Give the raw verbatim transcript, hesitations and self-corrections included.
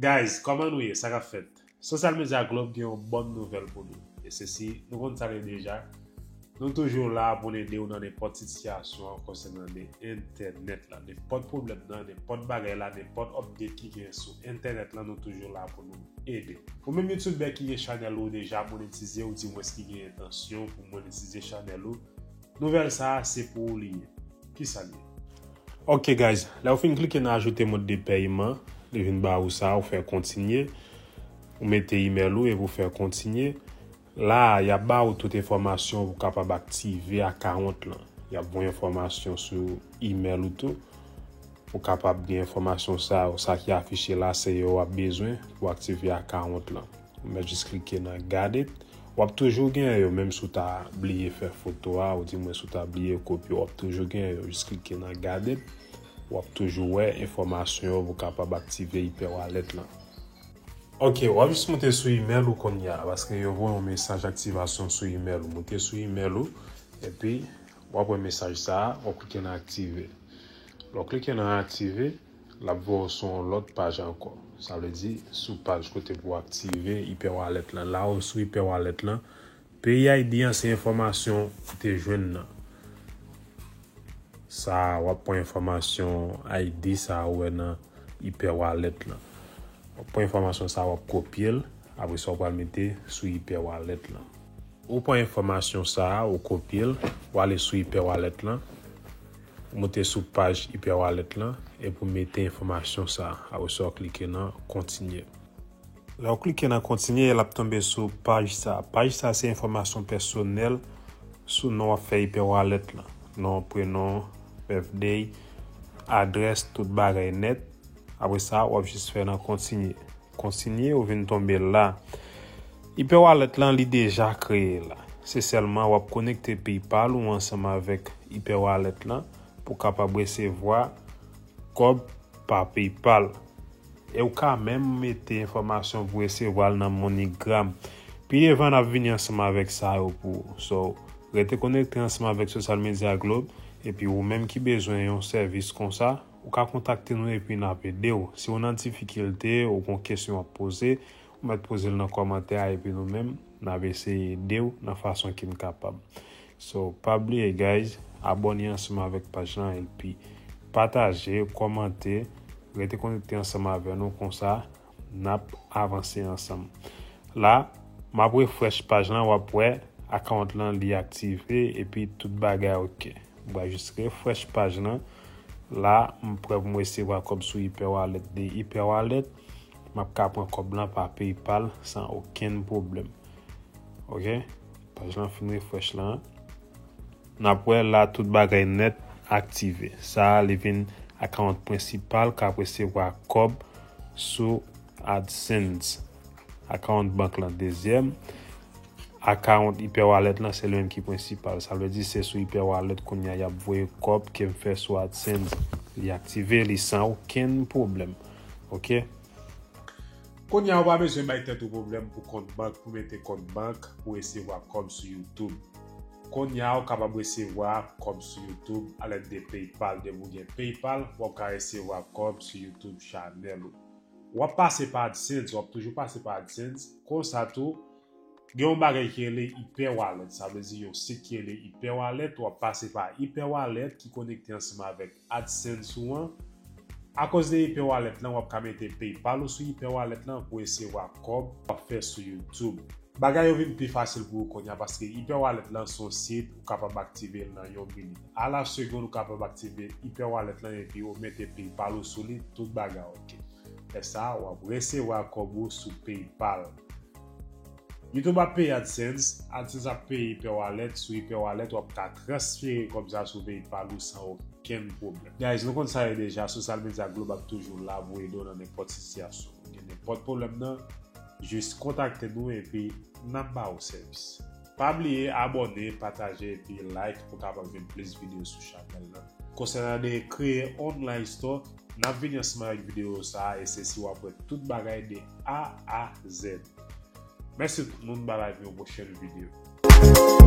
Guys, kòman nou ye? Sa k ap fèt? Social Media Globe gen yon bòn nouvèl pou nou. E se si nou konn sa l ye deja. Nou toujou la pou n ede w nan nenpòt sitiyasyon konsènan de entènèt la. Nenpòt pwoblèm nan, nenpòt bagay la, nenpòt update ki gen sou entènèt la, nou toujou la pou nou ede w. Ou menm youtubè ki gen chanèl ou deja monetize, ou di mwens ki gen entansyon pou monetize chanèl ou, nouvèl sa a se pou ou li ye. Kisa l ye? Ok guys, lè w fin klike nan ajoute mode de paiement, li vin ba ou sa, ou fè kontinye, ou mete email ou epi ou fè kontinye. La a, y ap ba ou tout enfòmasyon pou w kapab aktive account lan. Y ap voye enfòmasyon sou email ou tou. Ou kapab gen enfòmasyon sa yo, sa ki afiche la, se yo w ap bezwen pou w aktive account lan. Ou mèt jis klike nan Got it. W ap toujou gen yo, menm si w ta bliye fè foto a, ou di mwen si w ta bliye kopye, w ap toujou gen yo. Jis klike nan Got it. W ap toujou wè enfòmasyon yo pou w kapab aktive hyperwallet lan. Ok, w ap jis moute sou email ou kounye a, paske yo voye yon mesaj aktivasyon sou email ou. Moute sou email ou, epi w ap wè mesaj sa a, w ap klike nan aktive. Lè w klike nan aktive, l ap voye w sou yon lòt paj ankò. Sa vle di, sou paj kote pou w aktive hyperwallet lan. La ou sou hyperwallet lan, Pay I D an se enfòmasyon ou te jwenn nan. Sa a, w ap pran enfòmasyon I D sa a ou wè nan hyperwallet lan. W ap pran enfòmasyon sa a, w ap kopye l, apre sa w pral mete sou hyperwallet lan. Ou pran enfòmasyon sa a, ou kopye l, ou ale sou hyperwallet lan, ou moute sou paj hyperwallet lan, epi ou mete enfòmasyon sa a, apre sa w klike nan kontinye. Lè w klike nan kontinye, l ap tonbe sou paj sa. Paj sa se enfòmasyon pèsonèl sou non w ap fè hyperwallet lan. Non, prenon, birthday, adrès, tout bagay nèt. Apre sa, w ap jis fè nan kontinye. Kontinye, ou vin tonbe la. Hyperwallet lan, li deja kreye la. Se sèlman w ap konekte PayPal ou ansanm avèk hyperwallet lan pou w kapab resevwa kòb pa PayPal. E w ka menm mete enfòmasyon pou resevwa l nan MoneyGram. Pi devan, n ap vini ansanm avèk sa yo pou ou. So, rete konekte ansanm avèk Social Media Globe, epi ou menm ki bezwen yon sèvis konsa, ou ka kontakte nou epi n ap ede w. Si w nan difikilte, ou gon kesyon w ap poze, ou mèt poze l nan kòmantè a, epi nou menm, n ap eseye ede w nan fason ke n kapab. So, pa bliye, guys, abòne ansanm avèk paj lan, epi pataje, kòmante, rete konekte ansanm avè nou, konsa, n ap avanse ansanm. La, m ap refresh paj lan, w ap wè, account lan, li aktive, epi tout bagay ok. M pral jis refresh paj lan. La, m prè pou m resevwa kòb sou hyperwallet de hyperwallet. M ap ka pran kòb lan pa PayPal san okenn pwoblèm. Ok? Paj lan fin refresh lan. N ap wè la tout bagay nèt aktive. Sa a, li vin account prensipal k ap resevwa kòb sou AdSense. Account bank lan dezyèm. Account hyperwallet lan se li menm ki prensipal. Sa vle di se sou hyperwallet kounye a y ap voye kòb ke m fè sou AdSense. Li aktive, li san okenn pwoblèm. Ok? Kounye a, ou pa bezwen bay tèt ou pwoblèm pou kont bank, pou mete kont bank, pou resevwa kòb sou YouTube. Kounye a, ou kapab resevwa kòb sou YouTube alèd de PayPal. Depi w gen PayPal, w ap ka resevwa kòb sou YouTube chanèl ou. W ap pase pa AdSense, w ap toujou pase pa AdSense. Konsa tou, gen yon bagay ki rele Hyperwallet. Sa vle di yon sit ki rele Hyperwallet, w ap pase pa Hyperwallet ki konekte ansanm avèk AdSense ou an. Akoz de Hyperwallet lan, w ap ka mete PayPal ou sou Hyperwallet lan pou resevwa kòb w ap fè sou YouTube. Bagay yo vin pi fasil pou ou kounye a paske Hyperwallet lan se yon sit ou kapab aktive l nan yon minit. A la segonn ou kapab aktive Hyperwallet lan epi ou mete PayPal ou sou li, tout bagay ok. Lè sa a, w ap resevwa kòb ou sou PayPal. YouTube ap peye AdSense, AdSense ap peye Hyperwallet, sou Hyperwallet w ap ka transfere kòb sa sou PayPal ou san okenn pwoblèm. Guys, nou konn sa ye deja, Social Media Globe ap toujou la pou ede w nan nenpòt sitiyasyon. Ou gen nenpòt pwoblèm nan, jis kontakte nou epi n ap ba ou sèvis. Pa bliye abòne, pataje epi like pou kapab jwenn plis videyo sou chanèl nan. Konsènan de kreye online store, n ap vini ansanm avèk videyo sa a e se si w ap wè tout bagay de A a Z. Mèsi tout moun, bye bye pou yon pwochèn videyo.